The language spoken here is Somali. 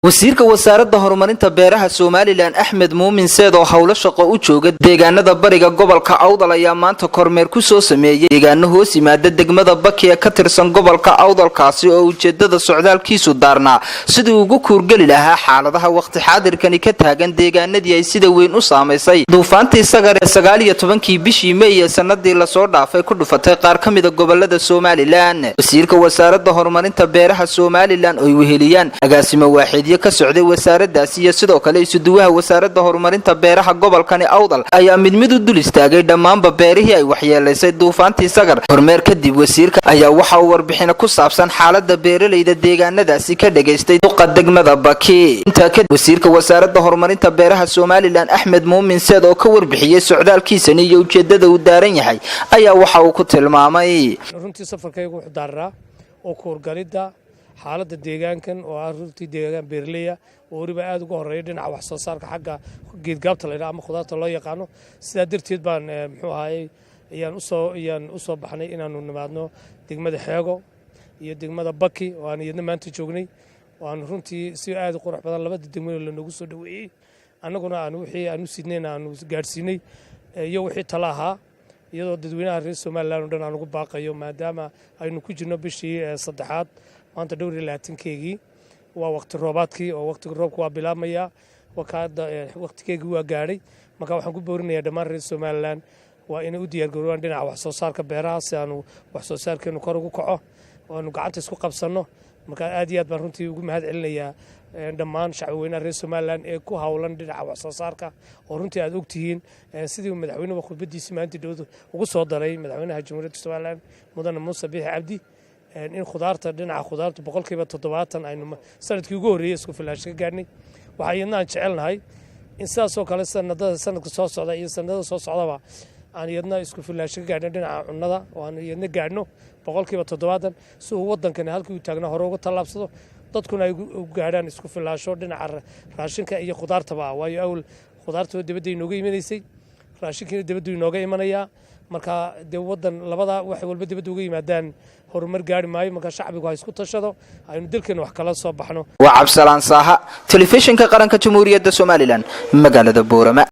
Wasiirka Wasaaradda Horumarinta Beeraha Somaliland, Axmed Muumin Seed, oo howlo shaqo u jooga deegaanada bariga gobolka Awdal, ayaa maanta kormeer kusoo sameeyey deegaano hoos yimaada degmada Baki ee ka tirsan gobolka Awdalkaasi, oo ujeedada socdaalkiisu daarnaa sidii ugu kuurgeli lahaa xaaladaha waqti xaadirkani ka taagan deegaanadii ay sida weyn u saamaysay duufaantii Sagar ee 19-kii bishii Mey ee sanadii lasoo dhaafay ku dhufatay qaar ka mida gobolada Somaliland. Wasiirka Wasaaradda Horumarinta Beeraha Somaliland, oy weheliyaan agaasimo waaxeedyo ka socday wasaaradaasi iyo sidoo kale isuduwaha Wasaaradda Horumarinta Beeraha gobolkani Awdal, ayaa mid mid u dul istaagay dhammaanba beerihii ay waxyeelaysay duufaantii Sagar. Kormeer kadib, wasiirka ayaa waxa uu warbixino ku saabsan xaalada beeralayda deegaanadaasi ka dhagaystay duqa degmada Baki. Intaa kadib, wasiirka Wasaaradda Horumarinta Beeraha Somaliland, Axmed Muumin Seed, oo ka warbixiyey socdaalkiisani iyo ujeedada uu daaran yahay, ayaa waxa uu ku tilmaamay: Runtii safarkaygu wuxuu daararaa oo kuurgalidda xaaladda deegaankan, oo ah runtii deegaan beeraleya oo weliba aad uga horeeya dhinaca wax soo saarka xagga geedgaabta la yidhaha ama khudaarta loo yaqaano. Sidaa darteed baan, muxuu ahaayey, ayaan usoo baxnay inaanu nimaadno degmada Xeego iyo degmada Baki, oo aan iyadna maanta joognay, oo aan runtii si aad u qurux badan labada degmada lanoogu soo dhoweeyey, annaguna aan wixii aan u sidnayna aanu gaadhsiinay iyo wixii tala ahaa, iyadoo dadweynaha reer Somaliland oo dhan aan ugu baaqayo, maadaama aynu ku jirno bishii saddexaad, maanta dhowr iyo labaatankeegii, waa waqti roobaadkii oo waqtiga roobka waa bilaabmayaa, waqtigeegii waa gaadhay. Marka waxaan ku boorinayaa dhammaan reer Somaliland waa inay u diyaargaroobaan dhinaca wax soo saarka beeraha, si aanu wax soo saarkeenu kor ugu kaco oo aanu gacanta isku qabsanno. Marka aad iyo aad baan runtii ugu mahad celinayaa dhammaan shacbi weynaha reer Somaliland ee ku howlan dhinaca wax soo saarka, oo runtii aad ogtihiin sidii madaxweynuhu khudbadiisii maalintii dhowda ugu soo daray, madaxweynaha Jamhuuriyadda Somaliland, Mudane Muuse Biixi Cabdi, in khudaarta, dhinaca khudaarta 70% aynu sanadkii ugu horreeyey isku filaansho ka gaadhnay. Waxaa iyadna aan jecelnahay in sidaasoo kale sanadada, sanadka soo socda iyo sanadada soo socdaba, aan iyadna isku filaansho ka gaadhno dhinaca cunnada, oo aan iyadna gaadhno 70%, si uu waddankani halkii uu taagna hore uga tallaabsado, dadkuna ay u gaadhaan isku filaansho dhinaca raashinka iyo khudaartaba ah. Waayo, awl khudaarta dibadda inooga imanaysay, raashinkiina dibaddu inooga imanayaa. Marka dee waddan labada wax walba dibadda uga yimaadaan horumar gaari maayo. Marka shacbigu ha isku tashado, aynu dalkeena wax kala soo baxno. Waa Cabsalaan Saaha, Telefishinka Qaranka Jamhuuriyadda Somaliland, magaalada Boorama.